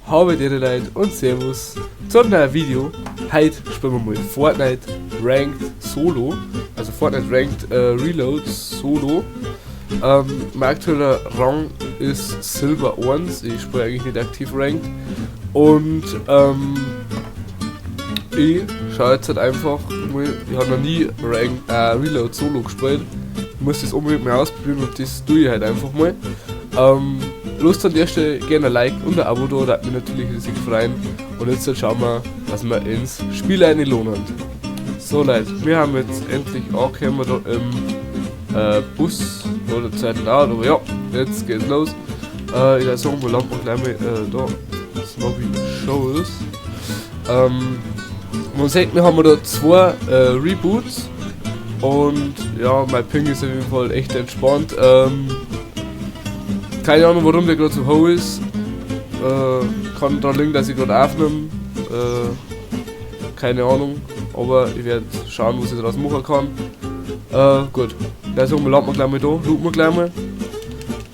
Habe die Leute und Servus zu einem neuen Video. Heute spielen wir mal Fortnite Ranked Solo. Also Fortnite Ranked Reload Solo. Mein aktueller Rang ist Silber 1. Ich spiele eigentlich nicht aktiv Ranked. Und ich schaue jetzt halt einfach mal, ich habe noch nie Ranked, Reload Solo gespielt. Ich muss das unbedingt mal ausprobieren und das tue ich halt einfach mal. Lasst an der Stelle gerne ein Like und ein Abo da, das würde mich natürlich riesig freuen. Und jetzt schauen wir, dass wir ins Spiel reinlohnen. So Leute, wir haben jetzt endlich angekommen da im Bus oder Zeit dauert, aber ja, jetzt geht's los. Ich würde sagen, wir landen gleich mal da, Snobby Shoals. Man sieht, wir haben da zwei Reboots. Und ja, mein Ping ist auf jeden Fall echt entspannt. Keine Ahnung, warum der gerade so hoch ist. Kann daran liegen, dass ich gerade aufnehme. Keine Ahnung. Aber ich werde schauen, was ich daraus machen kann. Gut. Dann sagen wir, landen wir gleich mal da, looten wir gleich mal.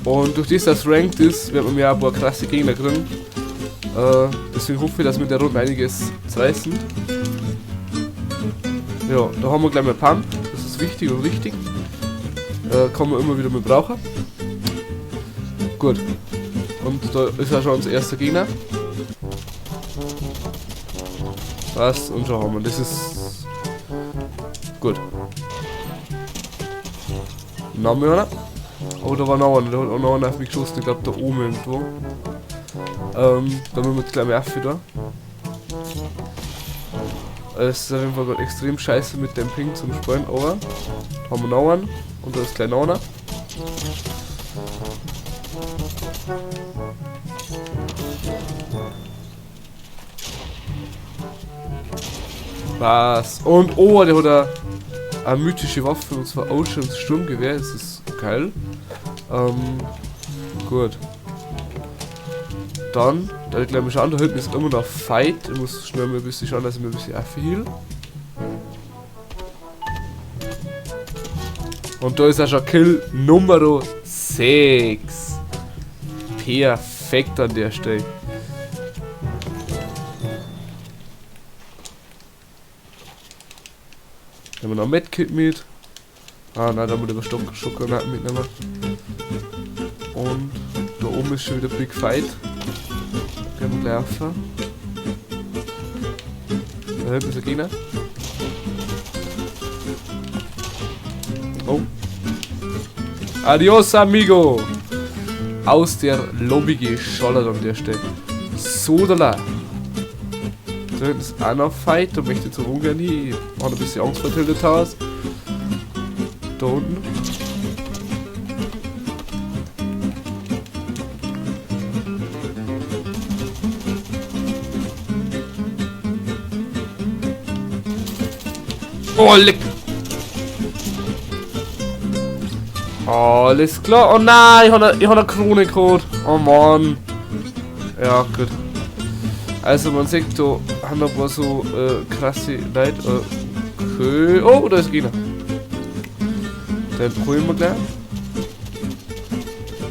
Und durch das, dass es ranked ist, wird man mir auch ein paar krasse Gegner kriegen. Deswegen hoffe ich, dass wir mit der Runde einiges zerreißen. Ja, da haben wir gleich mal Pump. Das ist wichtig und richtig. Kann man immer wieder mal brauchen. Gut. Und da ist auch schon unser erster Gegner. Was? Und schon haben wir. Das ist gut. Dann haben wir einer. Oh, da war noch einer. Da hat auch noch einer auf mich geschossen. Ich glaub, da oben irgendwo. Da müssen wir jetzt gleich mal auf wieder. Es ist auf jeden Fall gerade extrem scheiße mit dem Ping zum Spielen, aber da haben wir noch einen. Und da ist gleich noch einer. Was? Und oh, der hat eine mythische Waffe, und zwar Oceans Sturmgewehr. Das ist geil. Gut. Dann, da ich gleich mal schauen, da hinten ist immer noch Fight. Ich muss schnell mal ein bisschen schauen, dass ich mir ein bisschen aufheal. Und da ist auch schon Kill Nummer 6. Perfekt an der Stelle. Nehmen wir noch ein Medkit mit. Ah nein, da muss ich aber Schockgranaten mitnehmen. Und da oben ist schon wieder Big Fight. Gehen wir gleich auf. Da hinten ist ein Gegner. Oh. Adios, amigo! Aus der Lobby geschallert an der Stelle. So da la. Da hinten ist auch noch Fight, da möchte ich so ungern hin. Ich habe ein bisschen Angst vor Tilted Towers. Da unten. Oh, leck! Alles klar. Oh nein, ich hab eine Krone geholt. Oh Mann. Ja, gut. Also man sieht, da haben ein paar so krasse Leute. Okay. Oh, da ist ein Gegner. Den holen wir gleich.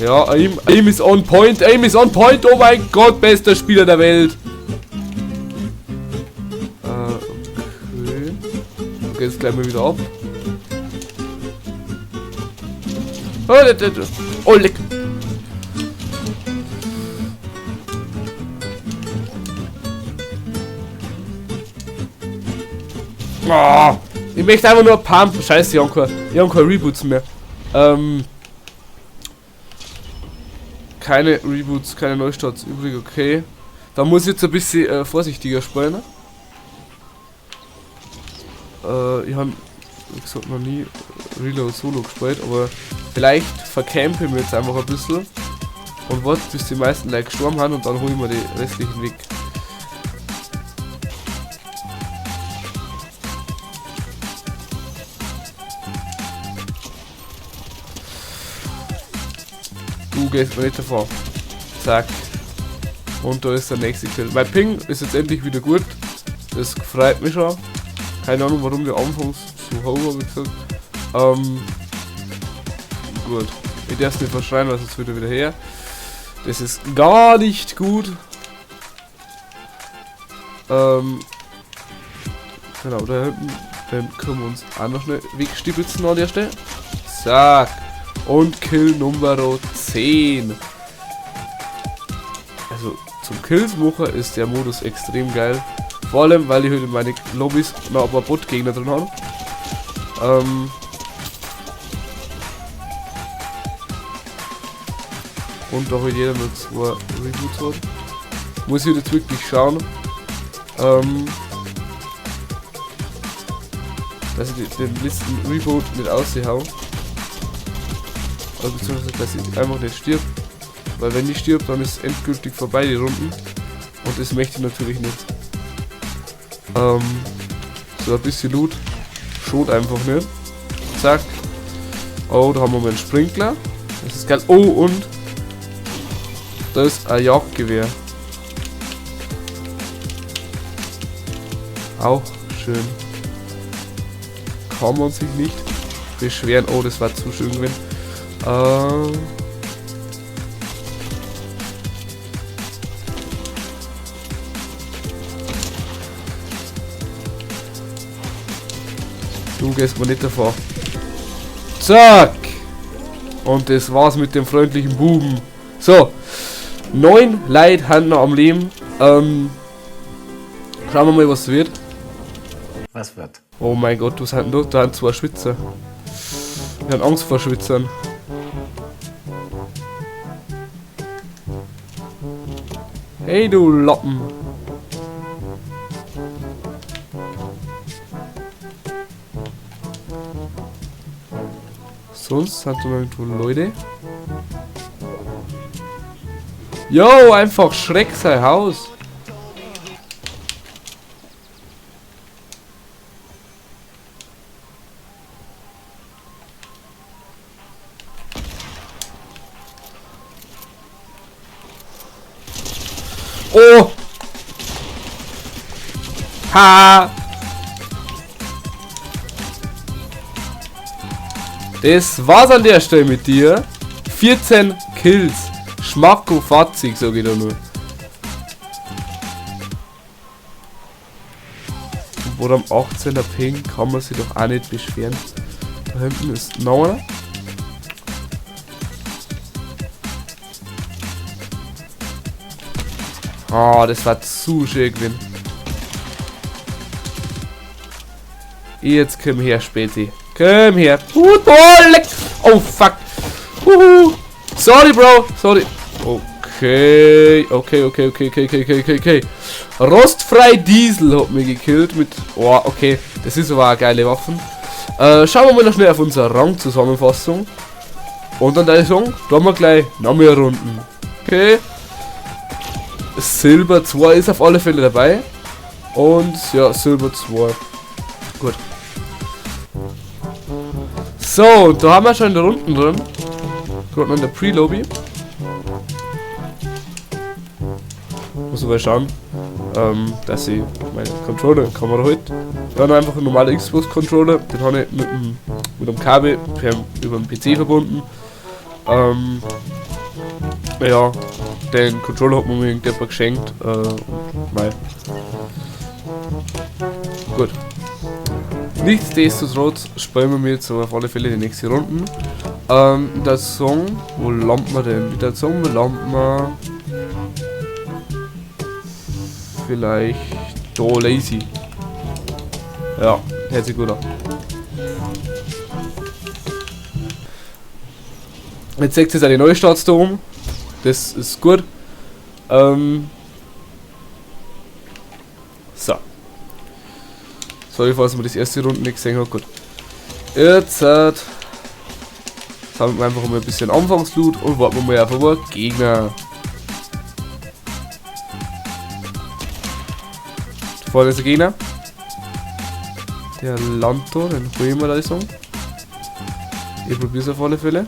Ja, Aim is on point. Aim is on point. Oh mein Gott, bester Spieler der Welt. Okay. Okay, jetzt gleich mal wieder ab. Oh, der, der, der. Oh, leck. Oh, ich möchte einfach nur Pump. Scheiße, ich hab keine Reboots mehr. Keine Reboots, keine Neustarts übrig, okay. Da muss ich jetzt ein bisschen vorsichtiger spielen. Ich hab, wie gesagt, noch nie Reload Solo gespielt, aber vielleicht vercampe ich mir jetzt einfach ein bisschen und warte, bis die meisten Leute gestorben haben und dann hole ich mir die restlichen weg. Du gehst mir nicht davor. Zack. Und da ist der nächste Kill. Mein Ping ist jetzt endlich wieder gut. Das freut mich schon. Keine Ahnung, warum der anfangs so hoch war, wie gesagt. Gut. Ich darf es nicht verschreien, weil sonst wird er wieder her. Das ist gar nicht gut. Genau, da hinten, den können wir uns auch noch schnell wegstibitzen an der Stelle. Zack. Und Kill Nummer 10. Also zum Kills machen ist der Modus extrem geil. Vor allem, weil ich heute in meine Lobbys noch ein paar Bot-Gegner drin habe. Und da halt jeder nur 2 Reboots hat. Muss ich jetzt wirklich schauen, dass ich den letzten Reboot nicht aushau. Also beziehungsweise, dass ich einfach nicht stirb. Weil wenn ich stirb, dann ist es endgültig vorbei, die Runden. Und das möchte ich natürlich nicht. So ein bisschen Loot schont einfach nicht. Zack. Oh, da haben wir mal einen Sprinkler. Das ist geil. Oh, und da ist ein Jagdgewehr. Auch schön. Kann man sich nicht beschweren. Oh, das war zu schön gewesen. Du gehst mir nicht davor. Zack! Und das war's mit dem freundlichen Buben. So. 9 Leute haben noch am Leben. Schauen wir mal, was wird. Was wird? Oh mein Gott, was sind da? Da sind 2 Schwitzer. Wir haben Angst vor Schwitzern. Hey du Lappen. Sonst hat man irgendwo Leute. Yo, einfach Schreck sein Haus. Oh! Ha! Das war's an der Stelle mit dir. 14 Kills. Schmackofatzig, sag ich da nur. Obwohl am 18er Ping kann man sich doch auch nicht beschweren. Da hinten ist noch einer. Ah, das war zu schön gewesen. Jetzt komm her, Späti. Komm her. Oh, leck. Oh, fuck. Huhu. Sorry, Bro. Sorry. Okay. Okay, okay, okay, okay, okay, okay, okay, okay. Rostfrei Diesel hat mich gekillt mit... Oh, okay. Das ist aber eine geile Waffe. Schauen wir mal noch schnell auf unsere Rangzusammenfassung. Und dann der Song, da haben wir gleich noch mehr Runden. Okay. Silber 2 ist auf alle Fälle dabei. Und ja, Silber 2. Gut. So, da haben wir schon die Runden drin. Gerade noch in der Pre-Lobby. Muss aber schauen, dass ich meine Controller in die Kamera halte. Ich habe einfach einen normalen Xbox-Controller, den habe ich mit dem Kabel über den PC verbunden. Ja, den Controller hat man mir irgendjemand geschenkt. Mei. Gut. Nichtsdestotrotz spielen wir jetzt aber auf alle Fälle die nächste Runden. Der Song, wo landen wir denn? Der Song, wo landen wir? Vielleicht da, Lazy. Ja, hört sich gut an. Jetzt seht ihr auch die Neustarts da oben. Das ist gut. So. Sorry, falls man das erste Runde nicht gesehen hat. Gut. Jetzt sammeln wir einfach mal ein bisschen Anfangsloot und warten wir mal auf ein paar Gegner. Da vorne ist der Gegner. Der Lanto, den holen wir da so. Ich probier's auf alle Fälle.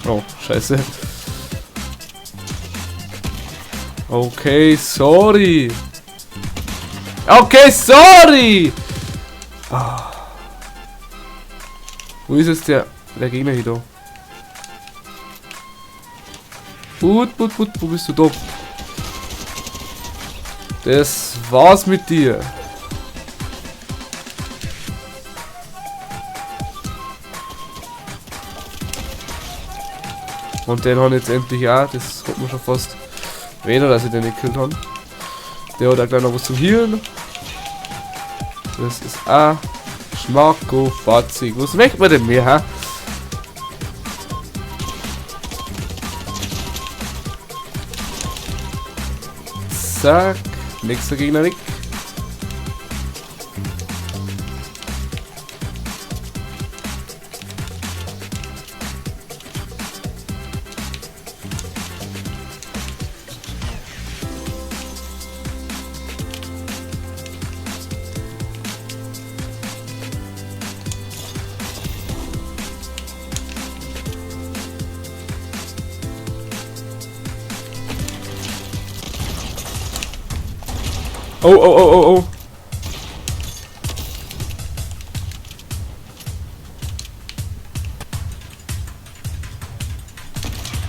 Oh, scheiße. Okay, sorry. Okay, sorry! Ah. Wo ist jetzt der Gegner hier da? Put, put, put, wo bist du da? Das war's mit dir. Und den haben jetzt endlich auch, das hat man schon fast weder, dass ich den nicht gekillt habe. Der hat auch gleich noch was zum Healen. Das ist auch Schmackofatzig. Was möchte man denn mehr, hä? Zack. Nächster Gegner weg. Oh, oh, oh, oh, oh.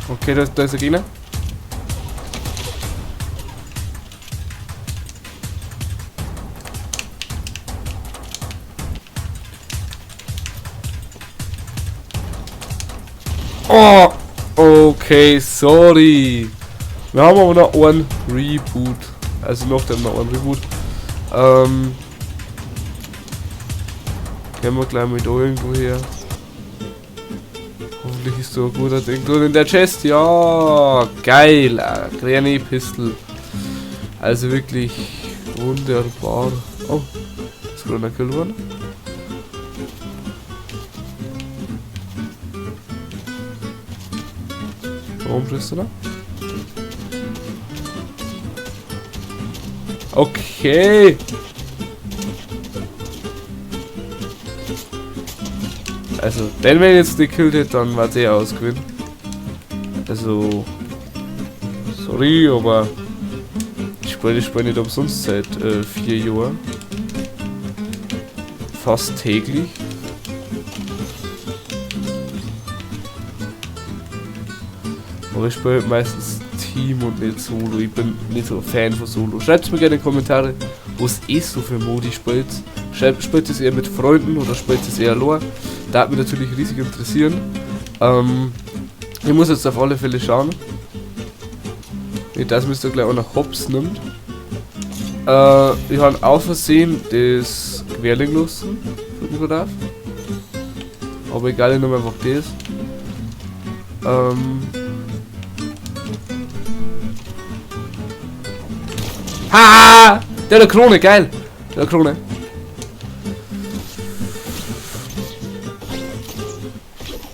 Okay, da ist der Gegner. Oh, okay, sorry. Wir haben aber noch einen Reboot. Also noch den noch einen Reboot. Gehen wir gleich mal da irgendwo her. Hoffentlich ist da ein guter Ding drin in der Chest. Ja, geil. Kleine Pistol. Also wirklich wunderbar. Oh, ist gerade ein Kill geworden. Warum bist du da? Okay. Also, wenn wir jetzt gekillt hätte, dann war der ausgewinnt. Also, sorry, aber ich spiele das Spiel nicht umsonst seit 4 Jahren. Fast täglich. Aber ich spiele meistens Team und nicht Solo. Ich bin nicht so ein Fan von Solo. Schreibt mir gerne in die Kommentare, was ihr so für Modi spielt. Spielt es eher mit Freunden oder spielt es eher allein? Da hat mich natürlich riesig interessieren. Ich muss jetzt auf alle Fälle schauen. Nicht, dass mich da gleich einer hops nimmt. Ich habe aus Versehen das Gewehr liegen lassen. Aber egal, ich nehme einfach das. Ha! Der hat eine Krone, geil! Der hat eine Krone.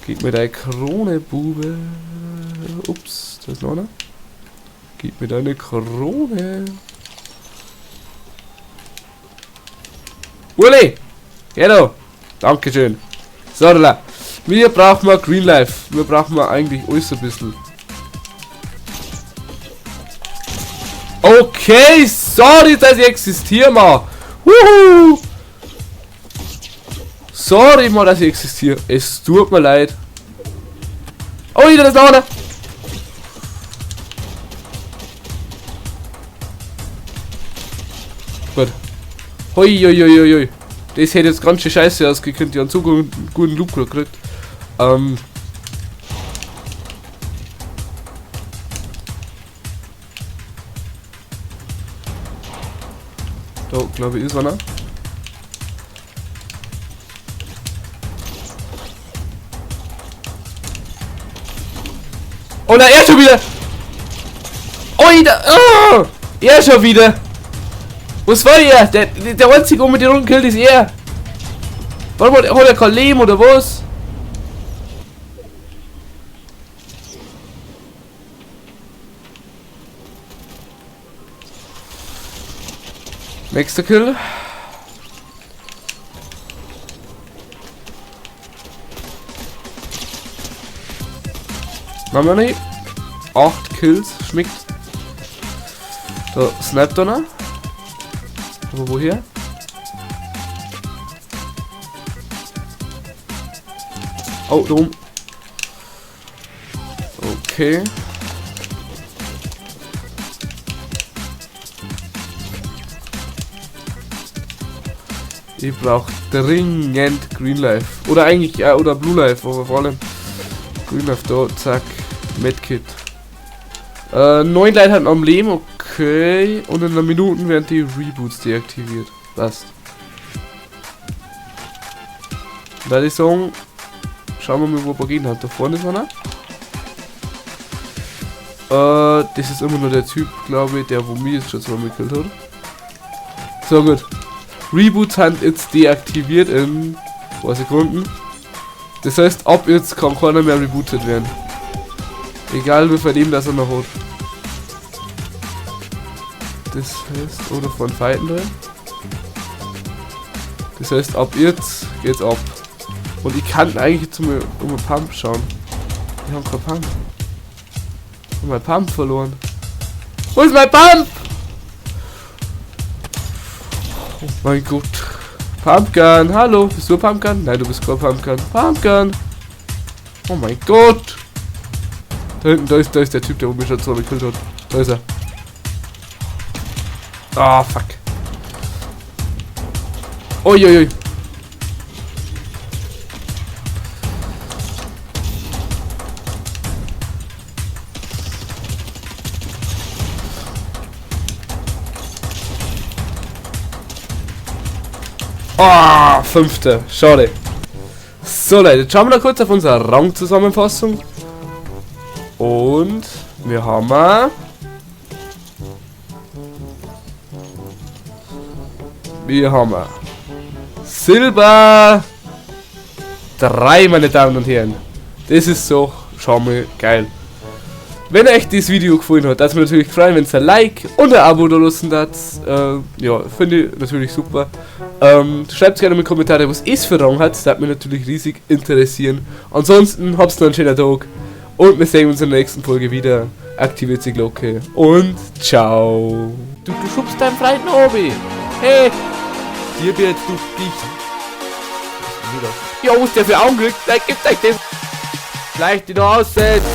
Gib mir deine Krone, Bube. Ups, da ist noch einer. Gib mir deine Krone. Uli! Genau! Dankeschön. So, da. Wir brauchen mal Green Life. Wir brauchen mal eigentlich alles ein bisschen. Okay, sorry, dass ich existiere, mal. Wuhu! Sorry, mal, dass ich existiere. Es tut mir leid. Oh, da ist noch einer. Gut. Hoi, hoi, hoi, hoi, hoi. Das hätte jetzt ganz schön scheiße ausgekönnt. Die haben so guten Loot gekriegt. Da, glaube ich, ist einer. Oh nein, er schon wieder! Oh, da, oh, er schon wieder! Was war er? Der einzige, der mit den Runden killt, ist er! Warum hat er kein Leben oder was? Nächster Kill. Machen wir nicht. 8 Kills, schmeckt. Da snappt er noch. Aber woher? Oh, da oben. Okay. Ich brauche dringend Green Life. Oder eigentlich, oder Blue Life, aber vor allem Green Life da, zack. Medkit. 9 Leute haben am Leben, okay. Und in einer Minute werden die Reboots deaktiviert. Passt. Da die sagen, schauen wir mal, wo wir gehen hat. Da vorne ist einer. Das ist immer nur der Typ, glaube ich, der wo mir jetzt schon zweimal gekillt hat. So gut. Reboots sind jetzt deaktiviert in ein paar Sekunden. Das heißt, ab jetzt kann keiner mehr rebootet werden. Egal wie viel Leben das er noch hat. Das heißt, oder von Fighten drin. Das heißt, ab jetzt geht's ab. Und ich kann eigentlich jetzt mal um einen Pump schauen. Ich habe keinen Pump. Ich hab meinen Pump verloren. Wo ist mein Pump? Oh mein Gott. Pumpgun, hallo. Bist du Pumpgun? Nein, du bist kein Pumpgun. Pumpgun. Oh mein Gott. Da hinten, da ist der Typ, der mich schon zweimal gekillt hat. Da ist er. Ah, fuck. Uiuiui. Ah, 5. Schade. So Leute, jetzt schauen wir noch kurz auf unsere Rangzusammenfassung. Und wir haben Silber 3, meine Damen und Herren. Das ist so schon mal geil. Wenn euch dieses Video gefallen hat, das würde mich natürlich freuen, wenn ihr ein Like und ein Abo da lassen habt. Ja, finde ich natürlich super. Schreibt gerne in die Kommentare, was es für Rang hat. Das würde mich natürlich riesig interessieren. Ansonsten habt noch einen schönen Tag und wir sehen uns in der nächsten Folge wieder. Aktiviert die Glocke und ciao. Du schubst deinen Freund oben. Hey, hier wird du dich. Ja, was der für Augen kriegt, dann gibt's euch das. Gleich die noch aussetzt.